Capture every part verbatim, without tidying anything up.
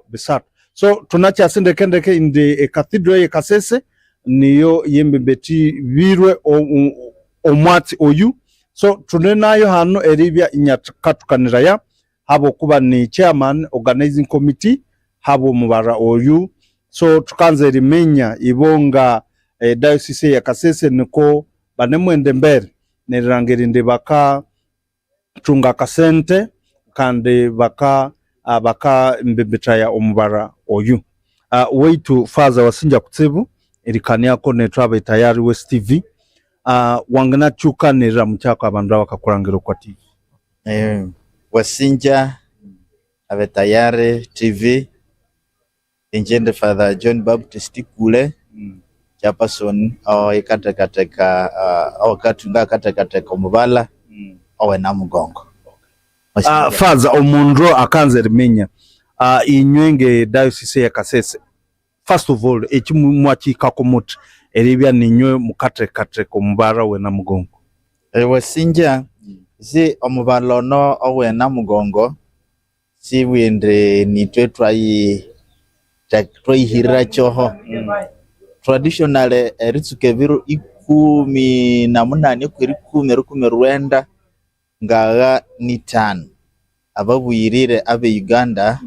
bisathu. So thunakyasi ndeke ndeke indi ecathedral eye Kasese niyo yembembethibirwe o- o- omwatsi oyu. So thune nayo hano eribya inyakathukaniraya habw'okuba ni chairman organizing committee habw'omubara oyu. So thukanza eriminya ibo nga eh, diocese eya Kasese niko banemwenda embere nerilhangira indi bakathunga akasente kandi baka ah, bakambembethaya omubara oyu. Ah, waitu Faza, wasingya kutsibu erikaniako nethu abe Tayari West T V. Ah, wanganathukanira mukyako abandu abakakulangira okwa T V. Eh, wasingya abe Tayari T V. Ingye indi Father John Baptist Kule, chairperson oyikathekatheka, ah, owakathunga akathekatheka omubala owe Namugongo. Ah, Father, omundu akanza eriminya, ah, inywe nge diocese ya Kasese, first of all, eki mu- mwakihikako muthi eribya ninywe mukathekatheka omubala we Namugongo? Ewa singya si omubala ono owe Namugongo, sibwindi nithwe twayi- twa- twayihirira kyoho. Traditionally, eritsuka ebiro ikumi na munani okwa erikumi, erikumi rwenda ngagha nithanu, ababuyirire abe Uganda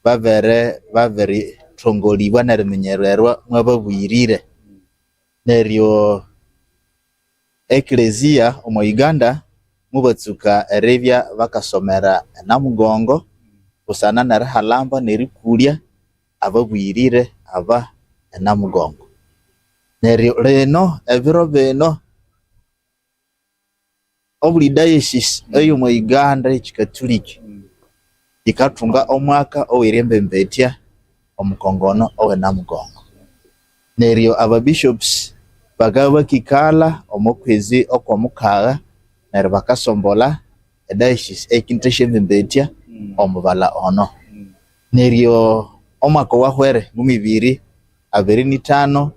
babere babirithongolibwa neriminyererwa mwababuyirire. Neryo Eklezia omo Uganda mubatsuka eribya bakasomera eNamugongo busana nerihalhamba nerikulya ababuyirire aba eNamugongo. Neryo lino, ebiro bino, obuli diocese eyomo Uganda eyekikatoliki yikathunga omwaka oweriyambembetya omukongono oweNamugongo. Neryo aba bishops bakabya bakikalha omo kwezi okwomukagha neryo bakasombolha ediocese eyikendithasya mbembetya omubala ono. Neryo omwaka owahwere ngumi ibiri abiri nithanu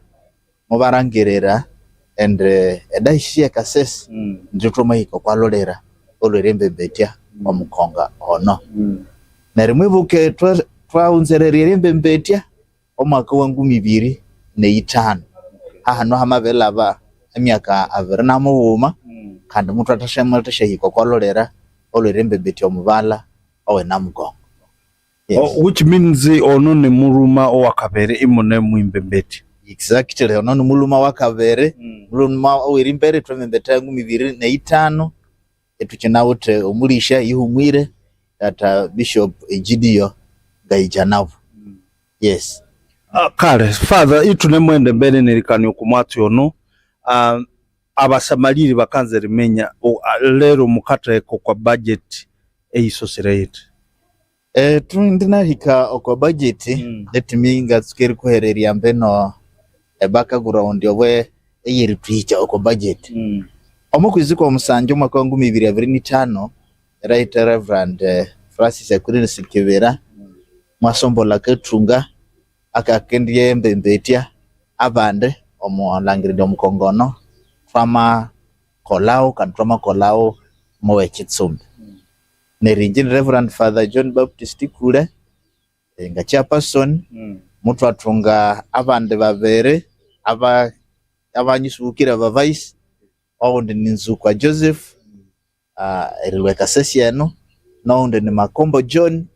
mubarangirira indi ediocese ye Kasese indi thwamahika okwa lulira olweriyambembetya omukonga ono. Neryo mwibuke thwa- thwaghunzererya eriyambembetya omwaka wa ngumi ibiri neyithanu. Hahano hamabirilhaba emyaka abiri na mughuma kandi muthwathasya muthashyahika okwa lulira olweriyambembetya omubala oweNamugongo. Yes. Oh, which means ono ni muluma owakabiri imune muyimbembetya. Exactly, ono ni muluma wakabiri. Muluma owerimbere ithwamembetha ngumi ibiri neyithanu ithukinawithe omulisha eyihumwire, tata Bishop Egidio Ngaijanabo. Yes. Ah, kale Father, ithunemwenda embere nerikania oku mwatsi ono. Ah, abasamalire bakanza eriminya o- a- lero mukatheka okwa budget eyisosire yithi? Eh, thundinahika okwa budget. Let me ngatsuka erikuhererya mbino ebackground obwe eyerithuhikya okwa budget. Omo kwezi kwa musanju omwaka wa ngumi ibiri abiri nithanu, right Reverend eh, Francis Aquinas Kibira mwasombolha akathunga akakendibya mbembetya abandi omulhangiriri omukongono thwamakolhawo kandi thwamakolhawo mowe kitsumbi. Neryo ingye ni Reverend Father John Baptist Kule eh, nga chairperson, muthwathunga abandi babiri aba abanyisubukire aba vice, owundi ni Nzukwa Joseph ah, erilhwa eKasese enu, nowundi ni Makombo John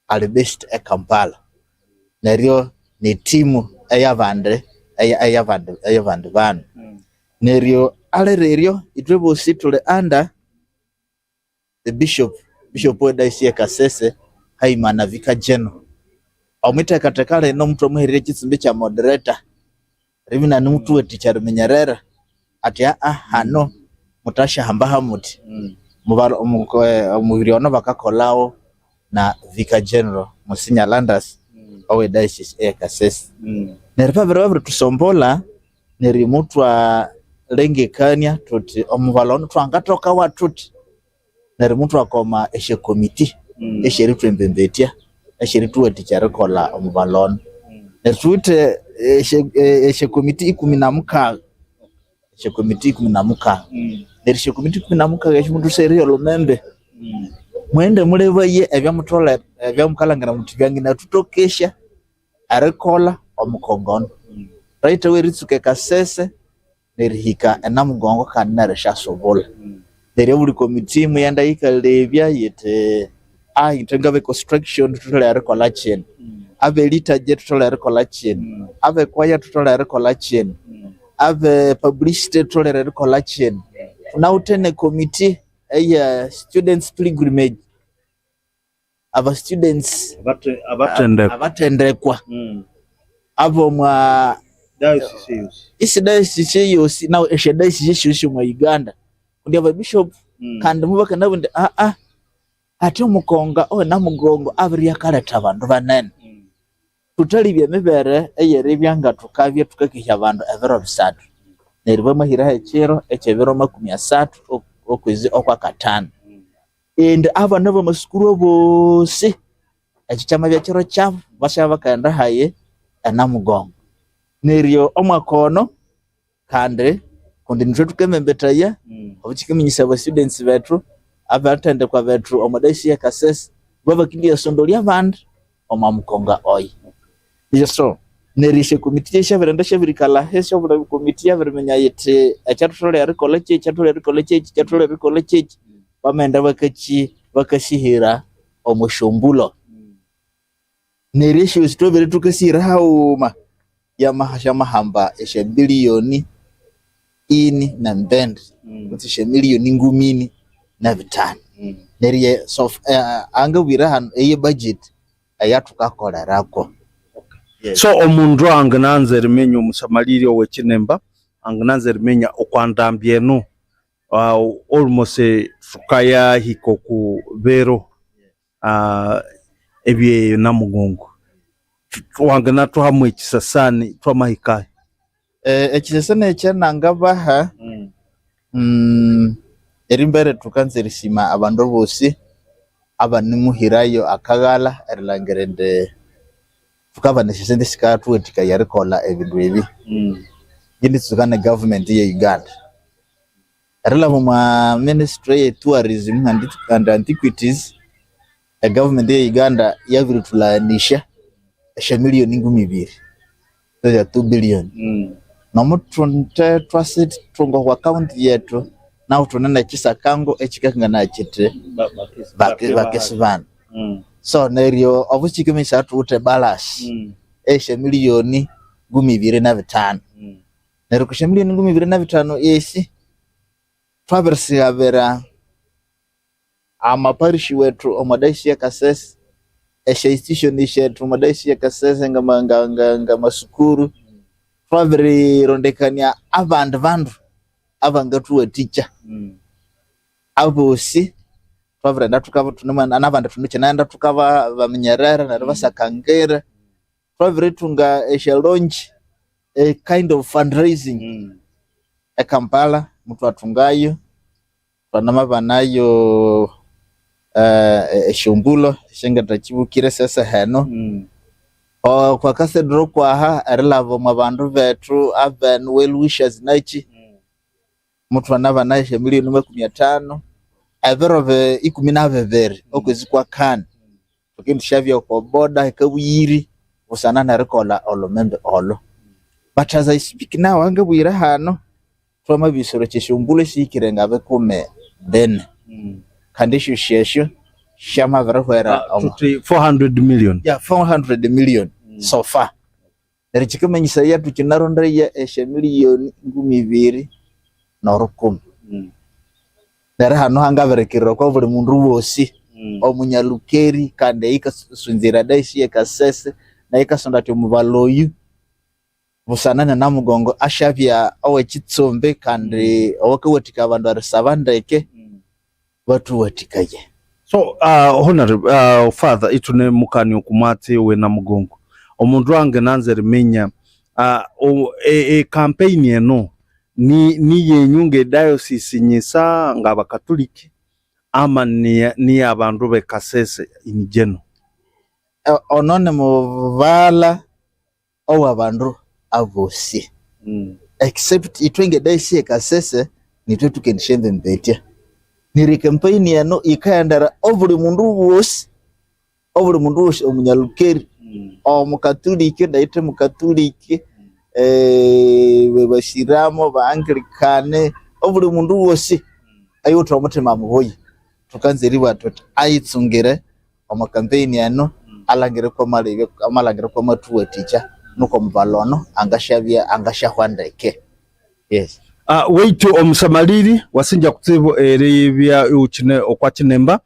ali based eKampala. Neryo ni team eyabandi eya- eyabandi eyabandi banu. Neryo alireryo ithwe bosi thuli under the bishop, bishop we diocese ye Kasese haima na vicar general. Omwithekatheka lino muthwamuhererya ekitsumbi kya moderator eribya inanemuthuwathikya eriminyerera athi aa hano muthasyahambaho muthi mubal- omu- omubiri ono bakakolhawo na Vicar General Musinya Landers owe Diocese eye Kasese. Neryo babere babirithusombolha neryo mutwalengekania thuthi omubala ono thwangathokawa thuthi. Neryo muthwakoma esya committee esyerithwembembetya, esyerithuwathikya erikolha omubala ono. Neryo thuwithe esya- e- esya committee ikumi na mukagha, esya committee ikumi na mukagha. Neryo esya committee ikumi na mukagha esyo muthwasyahererya olhumembe. Mwende mulebaye ebyamutholere, ebyamukalhangira muthi byanginathuthokesya erikolha omukongono. Right away eritsuka eKasese nerihika eNamugongo kandi nerisyasubula. Neryo obuli committee muyaghenda yikalebya yithi, ah, ithwe ngabe construction thutholere erikolha kino, abe liturgy thutholere erikolha kino, abe choir thutholere erikolha kino, abe publicity thutholere erikolha kino. Thunawithe ne committee eya students pilgrimage, aba students Abate- abatendekwa abatendekwa Mm. Ab'omwa Diocese eyosi. Isi diocese eyosi nawe esya diocese esyosi omwa Uganda, kundi aba bishop Mm. Kandi mubakanabugha indi aa, hati omukonga ow'eNamugongo abiriyakaletha abandu banene. Mm. Thuthalebya emibere ey'eribya nga thukabya thukakehya abandu ebiro bisathu, neryo bamahiraho ekiro eky'ebiro makumi asathu ok- okwezi okwakatanu. Mm. Indi abana b'amasukuru abosi ekyo kyamabya kiro kyabo basyabya bakaghenda hayi eNamugongo. Neryo omwaka ono kandi kundi nithwe thukembembethaya Mm. Obukikiminyisa aba students bethu abathendekwa bethu omo diocese ya Kasese babakendiyasondolya abandi omo mukonga oyo. Yes, so neryo esya committee syabirighenda syabirikalha ahisi obuli committee yabiriminya yithi ekyathuthole erikolha kyeki, ekyathuthole erikolha kyeki, ekyathuthole erikolha kyeki. Bamaghenda bakaki bakasihira omo syombulho. Neryo esyosi thwabere thukasihira haghuma yamaha syamahamba esya billion ini nembindi Mm. Kutse esya million ngumi ini na bitanu. Mm. Neryo so eh, angabwira hano eye budget eyathukakolerako. Yes. So omundu angananza eriminya omusamaliri owekinimba angananza eriminya okwandambya enu uh, almost eh, thukayahika oku biro uh, ebye Namugongo. Wanganathuhamu ekisasani twamahikayo. Eh, ekisasani ekyanangabaha Mm. Mm, erimbere thukanza erisima abandu bosi abanimuhirayo akaghala erilhangira indi thukabana esyasente sikathuwathikaya erikolha ebindu ebi. Mm. Nginditsuka ne government ye Uganda erilhaba omwa ministry eye tourism and, and antiquities. E government ye Uganda yabirithulhanisya esya million ngumi ibiri, those are two billion. Mm. Nomuthunde twasithunga okwa county yethu naho thune nekisakango ekikakanganaya kiti Ba- bakisi- baki- bakibahali. Bakisibana. Mm. So neryo obukikimanyisaya thuwithe balasi Mm. Esya million ngumi ibiri na bitanu. Mm. Neryo kusya million ngumi ibiri na bitanu esi twabirisighabira amaparish wethu omwa diocese ya Kasese, esya institution syethu omwa diocese ya Kasese ngama- nga- nga- ngamasukuru, twabirirondekania abandi bandu abangathuwathikya. Mm. Abosi twabirighenda thukaba thunemana nabandi thunakinaghenda thukabaminyerera neryo basakangira. Twabirithunga esyalonji, a kind of fundraising. Mm. EKampala muthwathungayo, thwanamabanayo eh, esyombulho esyangathakibukire sese heno. Mm. Okwa cathedral kwaha erilhaba omwa bandu bethu abenu well wishers naki. Mm. Muthwanabana esyamiliyoni makumi athanu ebiro bi- ikumi na bibiri okwezi kwa kani. Thukendisyabya oko boda ekabuyiri busana nerikolha olhumimbi olho. But as I speak now ahangabwire hano thwamabisirwa ekyesyambulho esihikire nga bikumi bini. Mm. Kandi esyosi esyo syamabirihwera Ah, omo- thuthi four hundred million. Yeah, four hundred million Mm. So far. Neryo kikamanyisaya thukinarondaya esyamiliyoni ngumi ibiri norukumi. Mm. Neryo hano hangabirikirira okwa buli mundu wosi Mm. Omunyalukeri kandi eyikasunzira daisi yekasese neyikasonda ati omubala oyu busana nenamugongo asyabya owekitsumbi kandi Mm. Owakawathikaya abandu erisaba ndeke Mm. Bathuwathikaye. So uh, honorable uh, father ithune mukani okumwatsi wena mugongo omundu angenanza eriminya uh, o- e- e campaign eno ni ni yenyu nge diocese nyisa nga bakatoliki ama ni ni abandu be kasese in general. Eh, ono ni mubala owabandu abosi. Mm. Except ithwe nge diocese ye kasese nithwe thukendisyambembetya. Neryo ekampeyini eno yikaghendera obuli mundu wosi, obuli mundu wosi, omunyalukeri, omukatoliki, nayithe mukatoliki, eh, basiramu, baangilikani, obuli mundu wosi oyuwithe omuthima mubuya, thukanza eribugha thuthi ayitsungire omo campaign eno, alangire ko amalebya, amalangire ko amathuwathikya, nuko omubala ono angasyabya, angasyahwa ndeke. Yes. Ah, waitu omusamaliri wasingya kutsibu eribya iwukine okwa kinimba.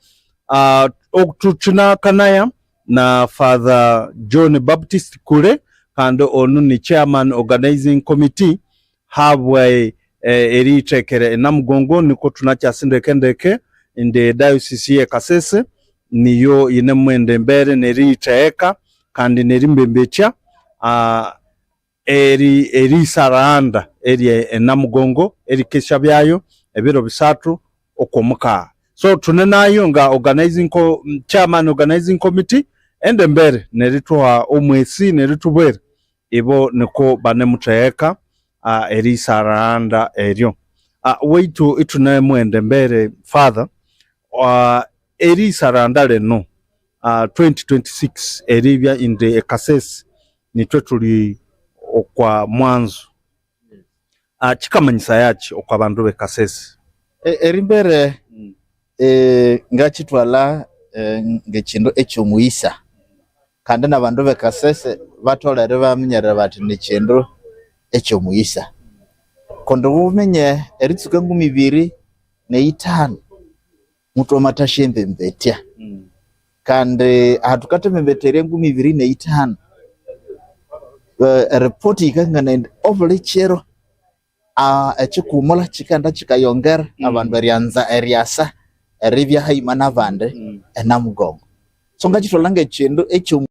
Ah, oku thunakanaya na Father John Baptist Kule, kandi onu ni chairman organizing committee habwe, eh, eriyithekera eNamugongo, niko thunakyasi ndeke ndeke indi diocese ye Kasese niyo yinemughenda embere neriyithegeka kandi nerimbembetya, ah, eri-, erisaraghanda erye eNamugongo erikesyabyayo ebiro bisathu okwomukagha. So thune nayo nga organizing co-, chairman organizing committee, ende mbere nerithuha omwesi neritubwira ibo niko banemuthegeka, ah, erisaraghanda eryo. Ah, waitu ithunemughenda embere, Father, ah, erisaraghanda lino, ah, twenty twenty-six eribya indi eKasese nithwe thuli okwa mwanzo. Ah, kikamanyisayaki okwa bandu b'eKasese? E-, erimbere, eh, ngakitwala, eh, ng'ekindu eky'omuyisa, kandi n'abandu b'eKasese batholere ibaminyerera bathi ni kindu eky'omuyisa. Kundi wuminye eritsuka ngumi ibiri n'eyithanu, muthwamathasya embembetya. Kandi aha thukathembembetya ngumi ibiri n'eyithanu, eh, eripoti yikakangania indi obuli kiro, ah, ekikumula kikaghenda kikayongera, abandu eryanza eryasa eribya hayima n'abandi eNamugongo. So ngakitwala ng'ekindu ekyo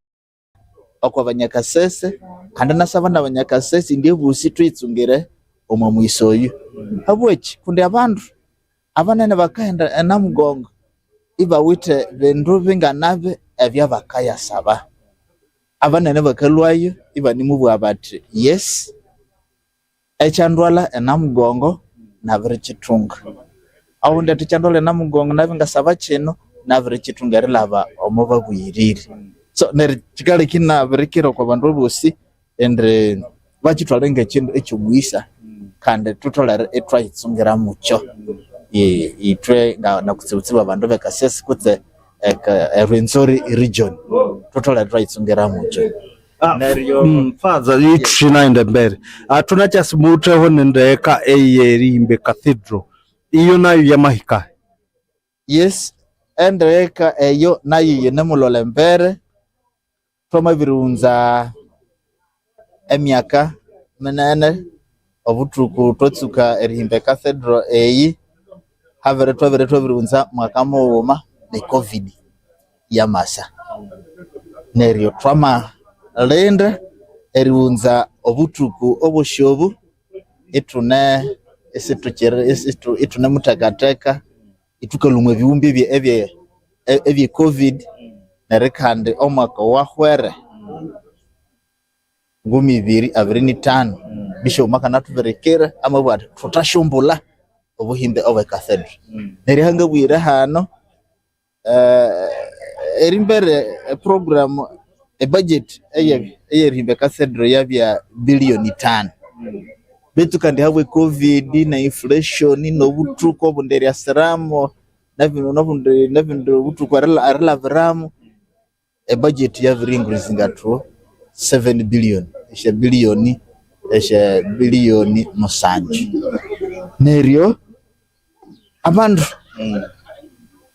oko banyakasese, kandi nasaba n'abanyakasese indi abosi thuyitsungire omwa muyisa oyu. Habwaki? Kundi abandu abanene bakaghenda eNamugongo ibawithe bindu binganabi ebyabakayasaba. Abanene bakalwayo ibanemubugha bathi, yes, ekyandwalha eNamugongo nabirikithunga. Ogundi athi ekyandwalha eNamugongo nabya ingasaba kino, nabirikithunga erilaba omo babuyirire. So neryo kikaleka inabirikira oko bandu abosi indi bakithwale ng'ekindu eky'omuyisa, kandi thutholere ithwayitsungira mukyo. Ye, ithwe nga nakutsibutsibu abandu b'eKasese kutse eka-, eRwenzori region, thutholere ithwayitsungira mukyo. Ah, neryo mm, Father, ithinaghenda embere. Ah, thunakyasimutheho nendeka ey'erihimba ecathedral. Iyo nayo yamahikahi? Yes, endeka eyo nayo yinemulhola embere. Thwamabirighunza emyaka minene obuthuku thwatsuka erihimba ecathedral eyi, habiri thwabiri thwabirighunza mwaka mughuma ne covid yamasa. Neryo thwamalinda erighunza obuthuku obwosi obu ithune isithukiri isitu- ithunemuthekatheka, ithwikalhwa omwa bĩgũmbe ebye ebye ebye covid. Neryo kandi omwaka owahwere ngumi ibiri abiri nithanu, Bishop mwakanatubirikira amabugha athi thuthasyombulha obuhimbe obwe cathedral. Neryo hangabwire hano, eh, erimbere eprogram, ebudget eye- eyerihimba ecathedral yabya billion ithanu. Betu kandi habwe covid na inflation nobuthuku obundi eryasiramu, nabindi nabindi nabindi buthuku erila- erilabiramu, ebudget yabiri increasinga to seven billion, esya billion, esya billion musanju. Neryo abandu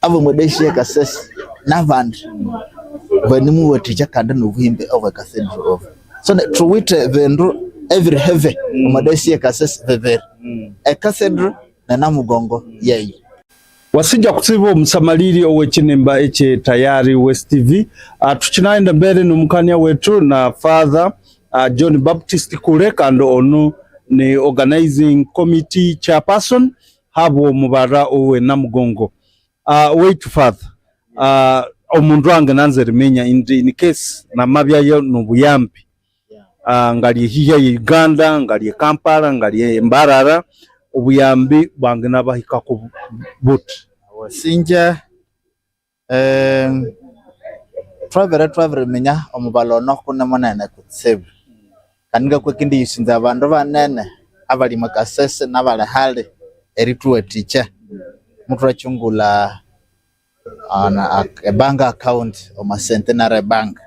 ab'omwa diocese ya Kasese n'abandi banemuwathikya kandi n'obuhimbe obwe cathedral obu. So ne- thuwithe ebindu ebiri heavy omwa diocese ya Kasese bibiri, e cathedral ne Namugongo yeyo. Wasingya kutsibu omusamaliri ow'ekinimba ekye Tayari West T V. Ah, thukinagenda embere n'omukania wethu na Father, ah, John Baptist Kule, kandi onu ni organizing committee chairperson habw'omubara ow'e Namugongo. Ah, wait, Father. Ah, omundu angananza eriminya indi in case namabyayo n'obuyambi, ah, ngali ehihya ye Uganda, ngali e Kampala, ngali e Mbarara, obuyambi bwanginabahikako bu- buthi? Sinja, eh, twabere twabiriminya omubala ono kune munene kutsibu, kandi ngakwakindiyisonza abandu banene abali mu Kasese nabali hali erithuwathikya. Muthwakyungulha, ah, na, ak- a bank account omo Centenary Bank.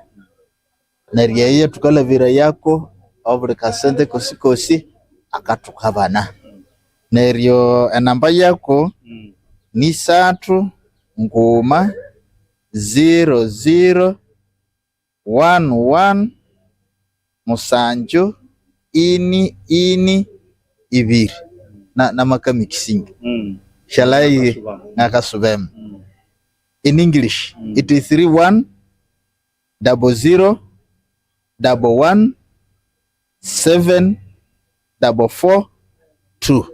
Neryo eyo thukalhabirayako obuli kasente kosi kosi akathukabana. Neryo enamba yako ni isathu nguma zero zero one one musanju ini ini ibiri. Na- namaka mixing. Shall I ngakasubemu? In English, it is three one double zero double one seven double four two.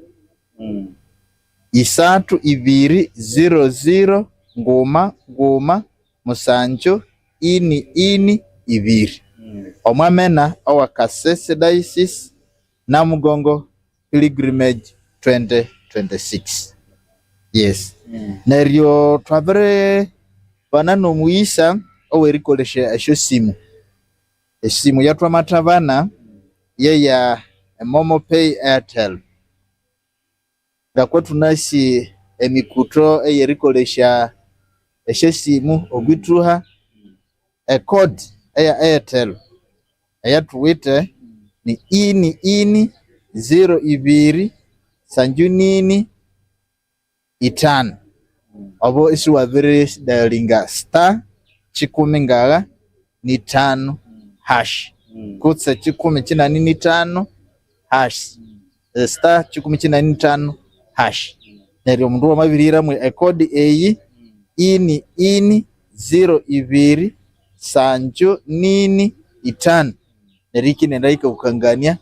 Isathu ibiri zero zero nguma nguma musanju ini ini ibiri. Omwamena owa Kasese Diocese, Namugongo Pilgrimage twenty twenty-six. Yes. Neryo twabiribana n'omuyisa ow'erikolesya esyosimu. Esimu eyatwamathabana yeya Momo Pay Airtel. Ngakwathunasi emikuto eyerikolesya esyosimu okwithuha, e code eya Airtel eyathuwite ni ini ini zero ibiri sanju nini ithanu. Obo isiwabiridayalinga star kikumi ngagha nithanu hash kutse kikumi kinani nithanu hash, eh, star kikumi kinani nithanu hash. Neryo omundu wamabirihiramu ekodi eyi ini ini zero ibiri sanju nini ithanu, neryo ikinenda yikabukangania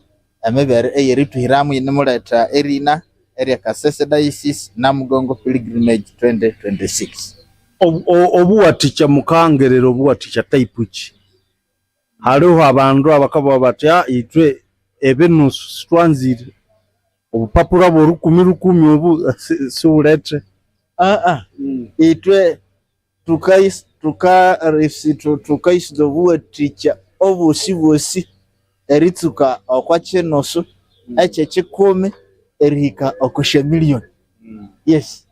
emibere eyerithuhiramu yinemuletha erina erya Kasese Diocese Namugongo Pilgrimage twenty twenty-six. Obu- o- obuwathikya mukahangirira obuwathikya type ki? Haliho abandu abakabugha bathi ah ithwe ebinusu sitwanzire, obupapura bw'orukumi rukumi obu si- siwulethe. Aa ithwe tukayis- tuka- risi- tu- tukayisonza obuwathikya obosibosĩ eritsuka okwa kinusu ekyekikumi erihika oko syamiliyoni. Yes,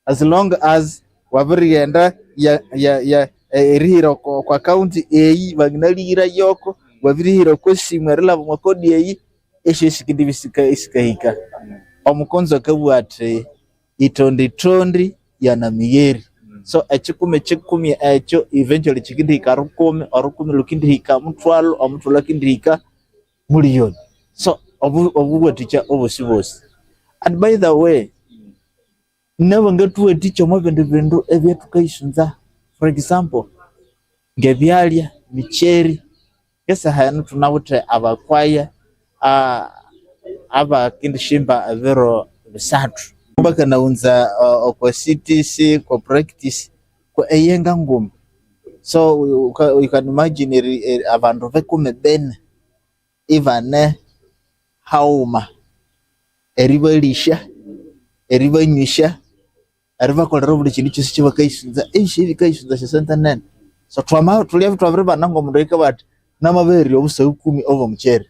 as long as wabirighenda ya- ya- ya- eh, erihira oko oko account eyi banginalihirayoko, wabirihira oko simu erilaba omwa kodi eyi, esyosi sikendibya isika- isikahika. Omukonzo akabugha athi itonditondi yanamigeri. So ekikumi ekikumi ekyo eventually kikindihika rukumi, orukumi lukindihika muthwalhu, omuthwalhu akindihika muliyoni. So obu- obuwathikya obosibosi. And by the way, nabangathuwathikya omo bindi bindu ebyathukayisonza, for example, ngebyalya, mikyeri. Ngesaha enu thunawithe abakwaya, ah, abakendisimba ebiro bisathu. Bakanawunza, ah, okwa C T C kwa practice kwa eyenga nguma. So you ca- you can imagine eri- eri- abandu bikumi bini ibane haghuma, eribalisya, eribanywisya, eribakolera obuli kindu kyosi ekyabakayisunza, esyo bikayisunza esyosente nene. So thwama thulya thwabiribana ngomundu oyukabugha athi namabahererya obusahu ikumi obwomukyeri,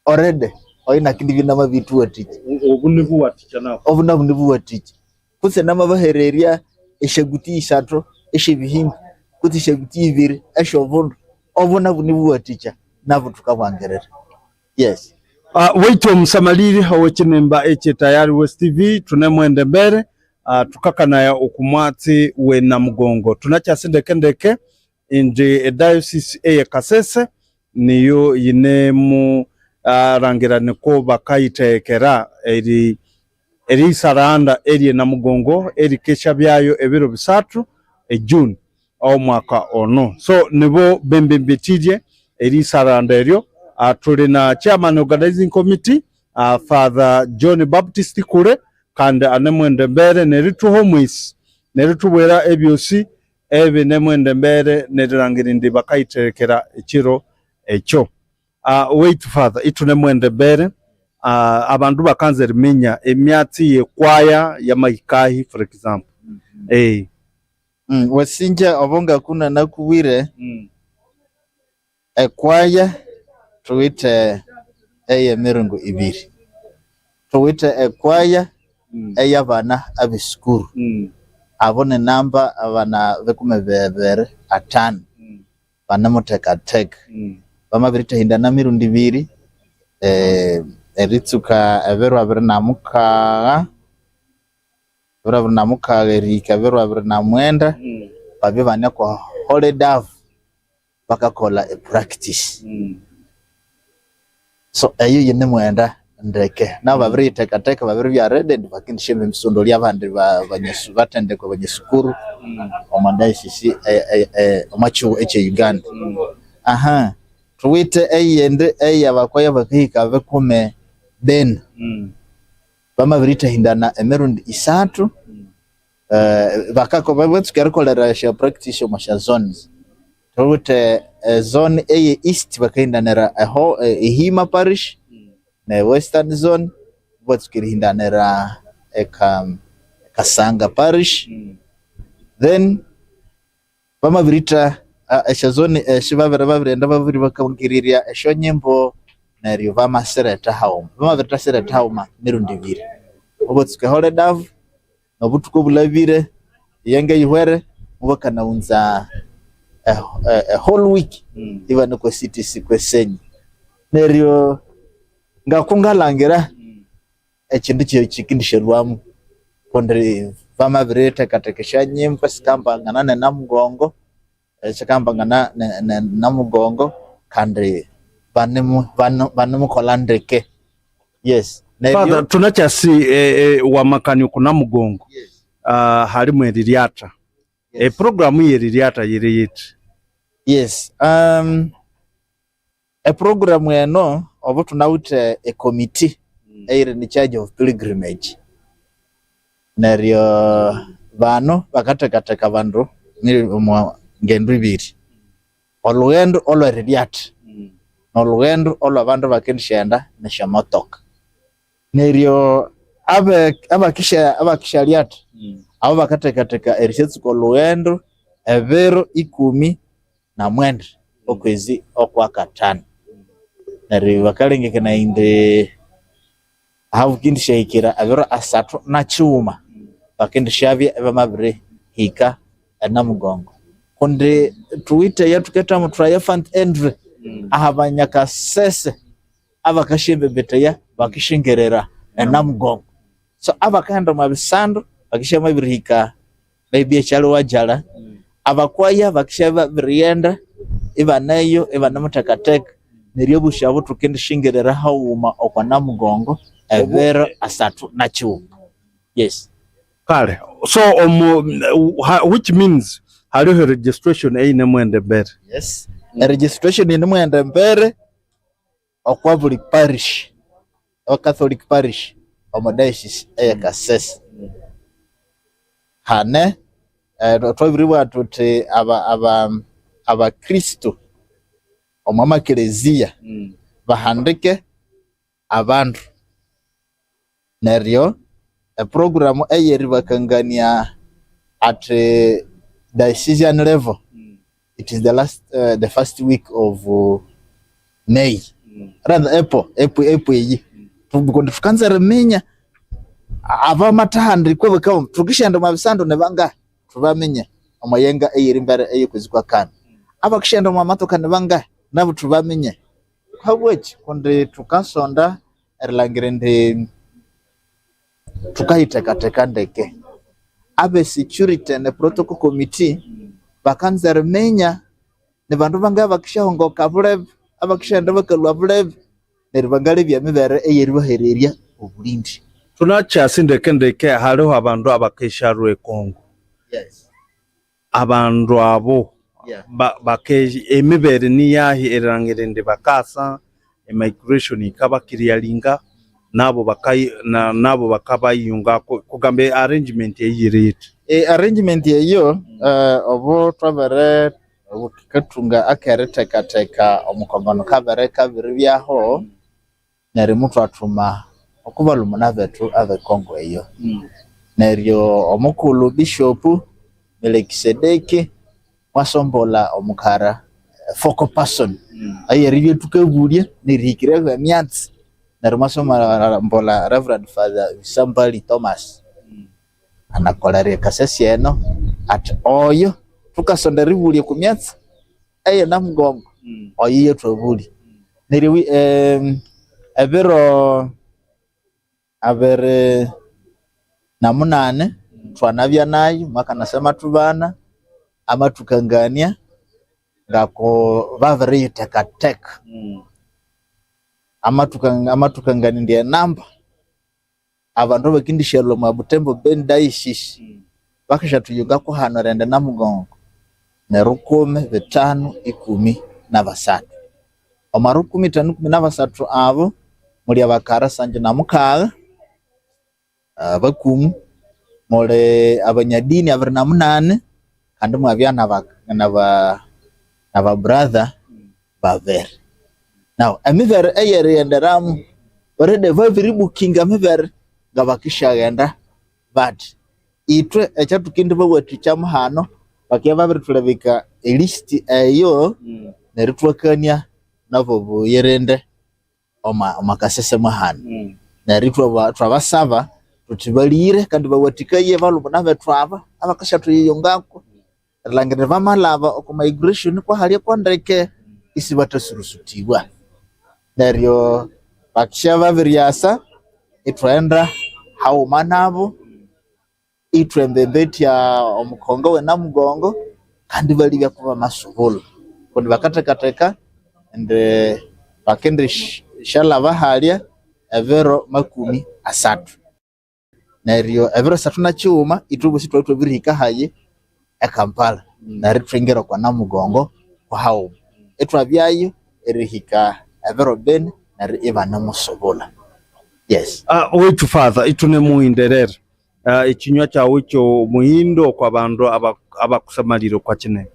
already oyo inakendibya inamabithuwathikya. Obu nibuwathikya nabo. Obu nabu nibuwathikya. Kutse namabahererya esyaguti isathu esyebihimba kutse esyaguti ibiri esyobundu, obu nabu nibuwathikya, nabu thukabwangirira. Yes. Ah, waitu omusamaliri owekinimba ekye Tayari West T V, thunemwenda embere, ah, thukakanaya oku mwatsi we Namugongo. Thunakyasi ndeke ndeke indi ediocese eye Kasese niyo yinemulangira niko bakayithegekera eri- eriyisaranda erye Namugongo erikesyabyayo ebiro bisathu e June ow'omwaka ono. So nibo bembembethirye erisaranda eryo. Ah, thuli na chairman organizing committee, ah, Father John Baptist Kule, kandi anemwenda embere nerithuha omwisi neritubwira ebyosi ebinemwenda embere nerilangira indi bakayithekera ekiro ekyo. Ah, wait, Father, ithunemwenda embere, ah, abandu bakanza eriminya emyatsi yekwaya yamahikahi, for example. Eh. Mm, wasingya obo ngakunanakubwire, mm, ekwaya thuwithe ey'emiringo ibiri. Thuwithe ekwaya, mm, ey'abana ab'esukuru. Mm. Abo ni namba abana bikumi bibiri atanu. Mm. Banemuthekatheka. Mm. Bamabirithahindana mirundi ibiri, eh, eritsuka ebiro abiri na mukagha, ebiro abiri na mukagha erihika ebiro abiri na mwenda, mm, babya ibane oko holiday avo, bakakolha e practice. Mm. So eyo yinemughenda ndeke, nabo babiriyithekatheka, babiribya ready, indi bakendisyaghenda erisondolya abandi ba- banyasu- bathendekwa abanyasukuru, mm, omo diocese, eh, eh, eh, omo kihugho ekye Uganda. Mm. Aha. Thuwithe eyindi ey'abakwaya bakahika bikumi bini. Mm. Bamabirithahindana emirundi isathu. Mm. Eh, bakako- batsuka erikolera esya practice omo sya zones. Thuwithe, eh, zone eye East bakahindanira eho, eh, Ehima Parish, mm, ne Western Zone, ibatsuka erihindanira eka Kasanga Parish. Mm. Then bamabiritha, ah, esya zone esyo babiri babirighenda babiri bakangirirya esyo nyimbo, neryo bamasireta haghuma, bamabirithasireta haghuma mirundi ibiri, mobatsuka eHoly Dove, nobuthuku obulhabire, eyanga eyihwere, mubakanaghunza a, a, a whole week, mm, ibane kwa C T C kwesenyi. Neryo ngakungalhangira, mm, ekindu kye- kikendishalhwamo, kundi bamabirithekatheka esyanyimbo sikambangana nenamugongo, esikambangana ne- ne- namugongo, kandi banemu- banu- banemukolha ndeke. Yes. Neryo Father, thunakyasi, eh, eh, wamakania oko namugongo. Yes. Ah, halimu eriryatha. Yes. Eprogramu yeriryatha yiri yithi? Yes. Um, eprogramu eno obo thunawithe ecommittee, mm, eyiri in charge of pilgrimage. Neryo bano bakathekatheka abandu miri- omo ngendo ibiri. Olughendo olw'eriryatha, mm, n'olughendo olw'abandu bakendisyaghenda nesyamotoka. Neryo abe- abakisya- abakisyalyatha, mm, abo bakathekatheka erisyatsuka olughendo ebiro ikumi na mwenda okwezi okwakathanu. Neryo bakalengekanaya indi ahabukendĩsyahĩkĩra ebiro asathu na kighuma, bakendĩsyabya ibamabirihĩka eNamugongo. Kundi thuwite eyathuketamwa Triumphant Entry, mm, aha Banyakasese abakasyembembethaya bakisyengerera eNamugongo. So abakaghenda omwa bisandu bakisya mabirihika maybe ekyalya iwagyalha, mm, abakwaya bakisya babirighenda ibaneyo ibanemuthekatheka, neryo abosi abo thukendisyingerera haghuma okwa Namugongo ebiro asathu na kighuma. Yes. Kale, so omu ha- which means haliho registration eyinemughenda embere. Yes. E registration yinemughenda embere okwa buli parish, okwa Catholic parish omo diocese eye Kasese. Hane, eh, thwabiribugha thuthi aba- aba- abakristo omo makelezia, mm, bahandike abandu. Neryo eprogramu eyeribakangania at, eh, diocesan level, mm, it is the last, uh, the first week of, uh, May. Mm. Rather April, April, April eyi. Mm. Tu- kundi thukanza eriminya abamathahandikwa bakabugha thukisyenda omwa bisandu ni bangahi, thubaminya omwa yenga eyerimbere eyokwezi kwa kani. Mm. Abakisyenda omwa matoka ni bangahi, nabo thubaminya. Habwaki? Kundi thukasonda erilhangira indi thukayithekatheka ndeke. Abe security ne protocol committee bakanza eriminya ni bandu bangahi abakisyahongoka bulebe, abakisyenda bakalwa bulebe, neryo bangalebya emibere eyeribahererya obulindi. Thunakyasi ndeke ndeke haliho abandu abakendishalhwa eKongo. Yes. Abandu abo, yeah, ba- bake- emibere niyahi erilhangira indi bakasa, immigration yikabakiriyalinga, nabo bakayi- na- nabo bakabayiyungako, kugamba arrangement eyo yiri yithi? E arrangement eyo, mm, eh, obo twabere obo thukathunga akerithekatheka omukongono kabere kabiribyaho, mm, neryo muthwathuma okubalumuna bethu abeKongo eyo. Mm. Neryo omukulhu Bishop Melekisedeki mwasombolha omukara, eh, focal person, mm, eyeribya thukabulya nerihikiraho emyatsi. Neryo mwasombolha Reverend Father Bisambali Thomas, mm, anakolera ekasasi eno, athi oyo thukasonda eribulya ku myatsi eyenamugongo, mm, oyo yetwabulya. Neryo wi- em, ebiro abiri na munani, thwanabya nayo mwakanasa amathubana, amathukangania ngako babiriyithekatheka. Mm. Amathuka- amathukangania indi enamba abandu abakendisyalwa omwa Butembo Beni Diocese, mm, bakasyathuyungako hano erighenda Namugongo nerukumi bitanu ikumi nabasathu. Omwa rukumi ithanu ikumi nabasathu abo muli abakara sanju na mukagha, abakumu, muli abanyadini abiri na munani, kandi imwabya naba naba naba brother babiri. Now emibere eyerighenderamu, already babiribukinga emibere ngabakisyaghenda bati. Ithwe ekyathukendibawathikyamu hano, bakibya babirithulemeka elist eyo, mm, neryo ithwakania nabo obuyirinde omwa omwa kasese mwahanu. Mm. Neryo ithwaba- thwabasaba thuthi balire kandi bawathikaye balumuna bethu aba abakasyathuyiyongako erilhangira bamalaba oko migration kwahali oko ndeke isibathasurusuthibwa. Neryo bakisya babiryasa ithwaghenda haghuma nabo, ithwembembetya omukongo w'enamugongo, kandi balibya kubamasubula kundi bakathekatheka indi bakendisyalaba halya ebiro makumi asathu. Neryo ebiro asathu na kighuma ithwebosi ithwabya ithwabirihika hayi eKampala. Mm. Neryo ithwingira okwa namugongo kwahaghuma ithwabyayo erihika ebiro bini neryo ibanemusubula. Yes. Ah, wethu Father, ithunemuhinderera. Ah, ekinywa kyawe ky'omuhindo okwa bandu aba- abakusamalire okwa kinene.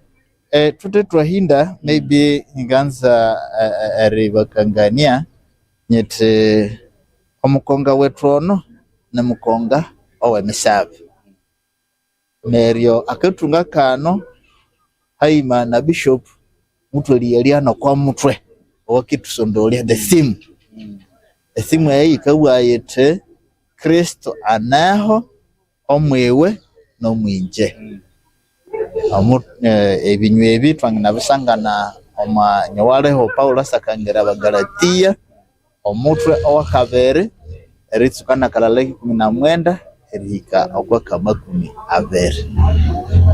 Eh, thuthe twahinda, maybe nganza eh, eh, eribakangania nyiti omukonga wethu ono ni mukonga ow'emisabe. Neryo akathunga kano haima na bishop mutwaliyalya nokwa mutwe owakithusondolya the theme. Etheme eyo yikabugha yithi Kristo aneho omwiwe nomwingye. Omu- eh, ebinywa ebi thwanginabisangana omwa nyowaliho Paulo asakangira Abagalatia omutwe owakabiri eritsuka nakalala kikumi na mwenda erihika okwakamakumi abiri.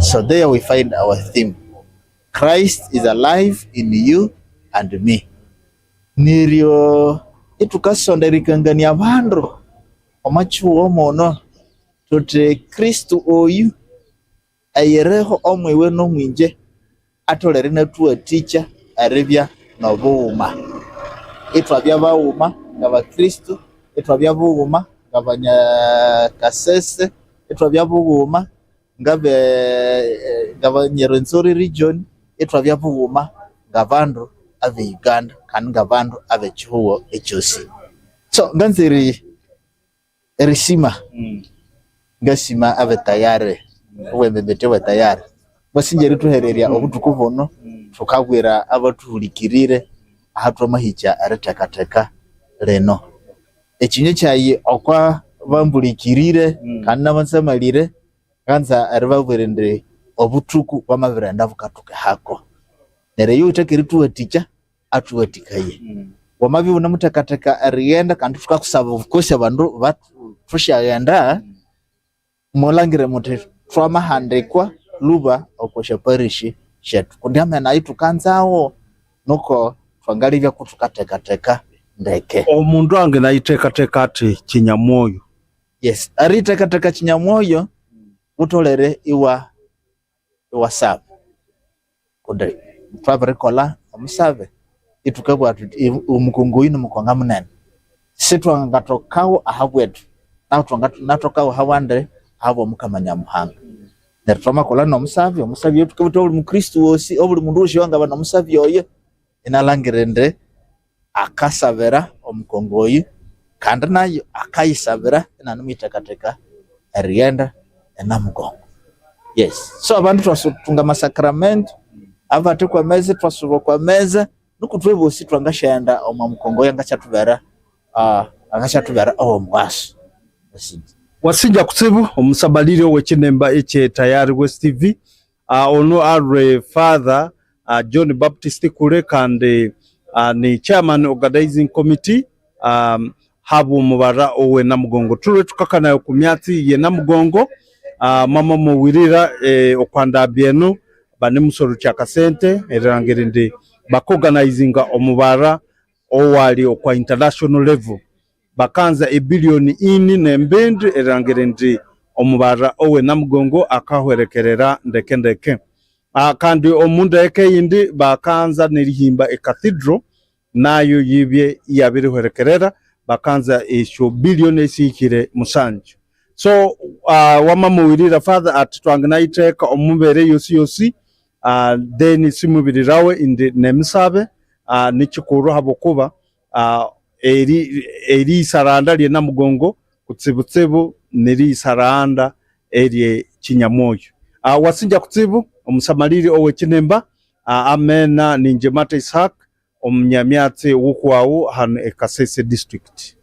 So there we find our theme. Christ is alive in you and me. Neryo ithukasonda erikangania abandu omo kihugho muno thuthi Kristu oyu eyiriho omwiwe nomwingye atholere inathuwathikya eribya nobughuma, ithwabya baghuma ngabakristu, ithwabya bughuma ngabanyakasese, ithwabya bughuma ngabe ngabanyeRwenzori region, ithwabya bughuma ngabandu abe Uganda kandi ngabandu abe kihugho ekyosi. So nganzire erisima, mm, ngasima abe tayari, obwembembetya bwe tayari basingye erithuhererya obuthuku buno. Mm. Thukabwira abathuhulikirire ahathwamahikya erithekatheka lino. Ekinywa kyayi okwa bambulikirire, mm, kandi nabanzamalire, nganza eribabwira indi obuthuku bwamabirighenda bukathuka ehako. Neryo oyuwithe erithuwathikya athuwathikaye. Mm. Wamabya iwunemuthekatheka erighenda kandi thukakusaba of course abandu bathu thusyaghenda, mm, mulangire muthi thwamahandikwa lhuba oko syaparishi syethu kundi amena ayithukanzawo nuko thwangalebya kuthukathekatheka ndeke. Omundu anginayithekatheka athi kinyamwoyo? Yes, erithekatheka kinyamwoyo, mutholere iwa iwasaba. Kundi thwabirikolha omusabe ithukabugha thuthi omukongo oyu ni mukonga munene, sithwangathokawo ahabwethu, naho thwanganathokawo ahabwandi, ahabw'omukama Nyamuhanga. Neryo thwamakolha n'omusabe, omusabe oyo thukabugha thuthi obuli mukristu wosi, obuli mundu wosi oyowangabana omusabe oyo inalhangira indi akasabira omukongo oyu, kandi nayo akayisabira inanemuyithekatheka erighenda eNamugongo. Yes, so abandu thwasunga amasakramento, abathi kwameza thwasuba kwameza, nuku ithwe bosi thwangasyenda omwa mukongo oyo angasyatubera, ah, angasyatubera owomughaso. Wasingya. Wasingya kutsibu omusamaliri owekinimba ekye Tayari West T V. Ah, ono alwe Father, ah, John Baptist Kule kandi, ah, ni chairman organizing committee, um, habw'omubara owe Namugongo. Thulwe thukakanaya oku myatsi ye Namugongo, ah, mwamamowirira, eh, okwa ndambi eno banemusorokya akasente erilhangira indi bakoganaizinga omubara owali okwa international level. Bakanza ebilioni ini nembindi erilhangira indi omubara owe Namugongo akahwerekerera ndeke ndeke. Ah, kandi omu ndeke eyindi bakanza nerihimba ecathedral, nayo yibye iyabirihwerekerera, bakanza esyo billion esihikire musanju. So, ah, wamamowirira Father ati twanginayitheka omubere yosi yosi, ah, then simubirirawe indi nemisabe, ah, nikikulhu habwokuba, ah, eri-, eriyisaranda lyenamugongo kutsibutsibu neriyisaranda erye kinyamoyo. Ah, wasingya kutsibu omusamaliri owekinimba, ah, amena ninje Mata Isaac, omunyamyatsi w'okwaghu hanu e Kasese District.